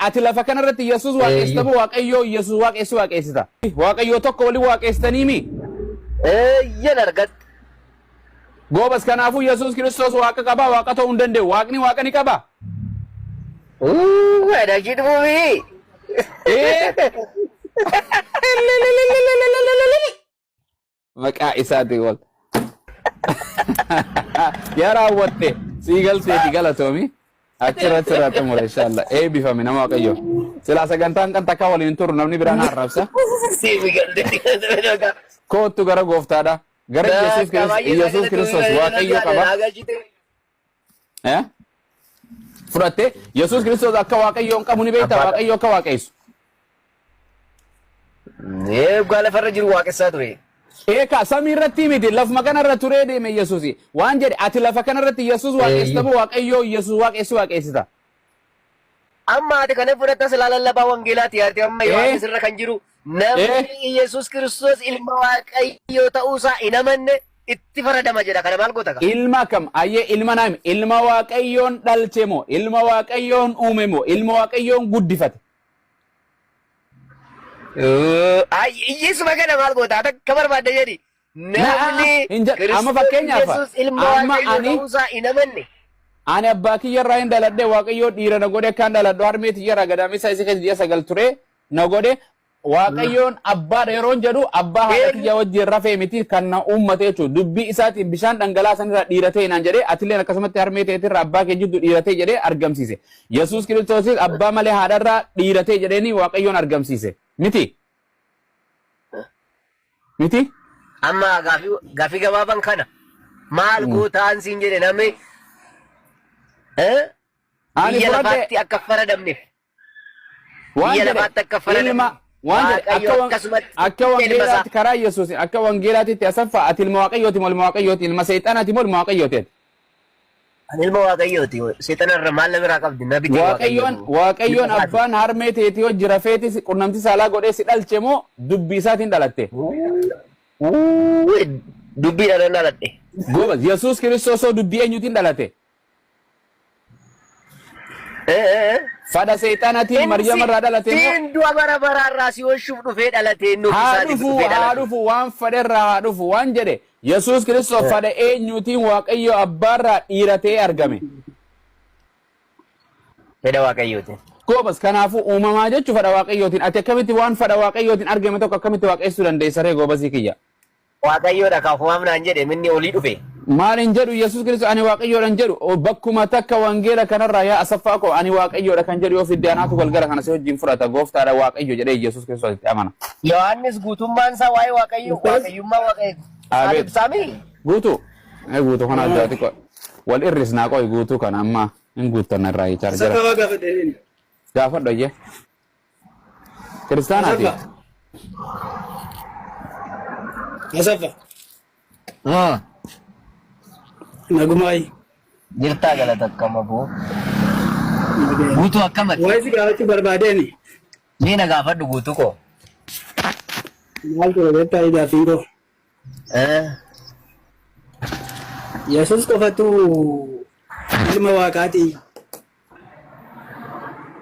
ati lafa kanarratti Yesuus waaqessita moo Waaqayyoo Yesuus waaqessu waaqessita? Waaqayyoo tokko waliin waaqessitanii mi? Eeyyan argatte. Goobas kanaafuu Yesuus Kiristoos waaqa qabaa waaqa ta'uu hin danda'u. Waaqni waaqa ni qabaa? Uuu adachii dhufuu Ee. Maqaa isaatiin wal. Yaa raawwatte sii galteeti galatoomi. Achirratti irraa xumura inshallah. Eebbifami nama Waaqayyo. Silaa sagantaan kan takka waliin hin turru namni biraan arrabsa. Siif galteeti. Koottu gara gooftaadha. Gara Yesuus Kiristoos Yesuus Kiristoos Waaqayyo qaba. Eh? Fudhatte Yesuus Kiristoos akka Waaqayyoon qabu ni beekta Abbaadha. Waaqayyo akka waaqessu. Ee dhugaa lafarra jiru waaqessaa ture. Eekaa samii irratti miti lafuma kanarra turee deeme Yesuusi. Waan jedhe ati lafa kanarratti Yesuus waaqessita moo Waaqayyoo Yesuus waaqessu waaqessita? Amma ati kana fudhatta silaa lallabaa wangeelaati yaarte amma Ee. Yohaannis irra kan jiru namni Ee. Yesuus Kiristoos ilma Waaqayyoo ta'uusaa hin amanne itti faradama jedha kana maal goota kaa? Ilma kam ayyee ilma naami ilma Waaqayyoon dhalche moo ilma Waaqayyoon uume moo ilma Waaqayyoon guddifate? Iyyisuma kana maal goota ati akka barbaadde jedhi. Namni Hin jedhu. Amma Kiristoos fakkeenyaaf Yesuus ilma amma Waaqayyoo ani ta'uusaa hin amanne. ani abbaa kiyya irraa hin dhaladhe Waaqayyoo dhiira na godhe akkaan dhaladhu harmee tiyya irraa gadaamessa isa keessa ji'a 9 ture na godhe Waaqayyoon abbaadha yeroon jedhu abbaa haadha Eenyu? kiyya wajjin rafee miti kan na uummate jechuudha. Dubbii isaatiin bishaan dhangala'aa sanirraa dhiira ta'e naan jedhee atilleen akkasumatti harmee teetirraa abbaa kee jiddu dhiira ta'e jedhee argamsiise. Yesuus Kiristoosis abbaa malee haadharraa dhiira ta'e jedheeni Waaqayyoon argamsiise. Miti? Miti? Amma gaafii gaafii gabaabaan kana maal gootaan siin jedhe namni eh? Ani biyya fudhadhe lafaatti akka faradamneef waan biyya jedhe lafaatti akka faradamneef ilma waan jedhe Waaqayyo akka wan- akkasumatti akka ilma isaa wangeelaatti karaa Yesuus akka wangeelaatitti asaffaa ati ilma Waaqayyooti moo ilma Waaqayyooti ilma seexanaati moo ilma Waaqayyooti ati? Ani ilma Waaqayyooti. Seexana irra maal na biraa qabdi? Na bitee Waaqayyoon Waaqayyootu. Waaqayyoon Ilma isaati. abbaan harmee teetii hojii rafeeti si- qunnamtii saalaa godhee si dhalche moo dubbii isaatiin dhalatte? Uu, Dubbii dhalan dhaladhe. Goobaz Yesuus Kiristoos hoo dubbii eenyuutiin dhalate? Eh, eh, eh. Fadha seexanatiin Inni Maryam irraa dhalate moo? siin du'a bara baraa irraa si oolchuuf dhufee dhalate inni ofii Haa isaatiif dhufu dhufee haa dhalate. dhufu waan fedherraa haa dhufu waan jedhe Yesuus Kiristoos fadha eenyuutiin Waaqayyo abbaarraa dhiira ta'ee argame. Fedha Waaqayyooti. Goobas kanaafuu uumamaa jechuun fadha Waaqayyootiin ati akkamitti waan fadha Waaqayyootiin argame tokko akkamitti waaqessuu dandeessa ree goobasii kiyya. Waaqayyoodha kaafumaaf naan jedhe minni olii dhufe. Maal hin jedhu Yesuus Kiristoos ani Waaqayyoodha hin jedhu O, bakkuma takka wangeela kanarraa yaa asaffaa koo ani Waaqayyoodha kan jedhu yoo fidde anaatu galgala kana si wajjin fudhata gooftaadha Waaqayyo jedhee Yesuus Kiristoos itti amana. Yohaannis guutummaan isaa waa'ee Waaqayyo Ustaaz? Waaqayyummaa Waaqayyo isaan Abeet. ibsaami. Guutuu. Guutuu kana addaati qoy. Wal irrisnaa qoy guutuu kana amma hin guuttanna irraa chaarjara. Asaffaa waa gaafadhe inni. Gaafadhu ayyee. Kiristaanaati. Asaffaa. Asaffaa. Nagumaayi. Jirtaa galata akkam aboo. Guutuu akkamati? Waa'ee si gaafachuu barbaadeeni. Mee na gaafadhu guutuu koo. Maal ture beektaa gaaffiin koo? Eh, Yesuus qofatu ilma waaqaati.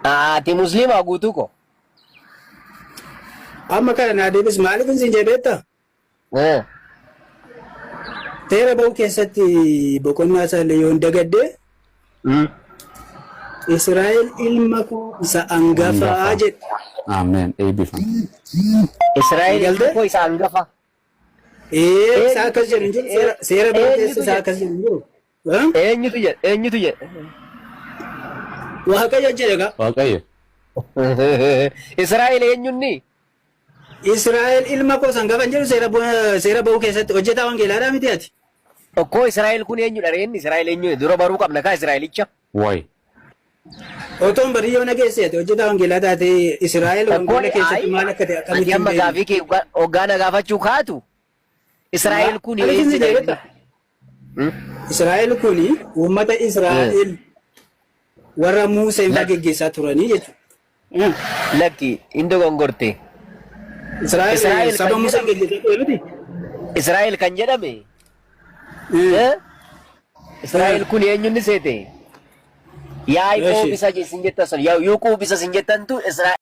Ati musliimaa guutuu koo. Amma kana naa deebis maaliif hin siin jedhe beektaa? Eh, Seera ba'uu keessatti boqonnaa isaa illee yoon dagadde Israa'el ilma koo isa angafaa Angafa. jedhe. Ameen. Eebbifame. Israa'el ilma Galtee? koo isa angafa. Ee isaa akkas jedhu hin jiru. Seera ba'uu keessa Eenyutu isaa jedhe? akkas jedhu hin jiru. Eh? Eenyutu jedhe? Eenyutu jedhe? Waaqayyo jedhe gaa. Waaqayyo. Israa'el eenyunni? Israa'el ilma koo san gafan jedhu seera ba'uu keessatti hojjetaa wangeelaadhaa miti ati. Tokkoo Israa'el kun eenyudha reenni Israa'el eenyudha dura baruu qabna kaa Israa'elicha. Wayi. Otoon barii yoo nageesse ati hojjetaa wangeelaa taatee Israa'el Tokkoo wangeela keessatti maal akka ta'e ati akkamitti hin amma beekne. gaafii kee hoggaa na gaafachuu kaatu Israa'el kun Maaliif isin eenyudha inni? beekta? Israa'el kun uummata Israa'el warra Museen fa'aa geggeessaa turanii jechuudha. Lakki hin dogongorte. Israa'el Israa'el saba kan Museen jedhame geggeessaa ture miti? Israa'el kan jedhame eh? Israa'el kun eenyunni seete? Yaaqoob Eshi. Isa isin jettan sun Yaaqoob isa isin jettantu Israa'el.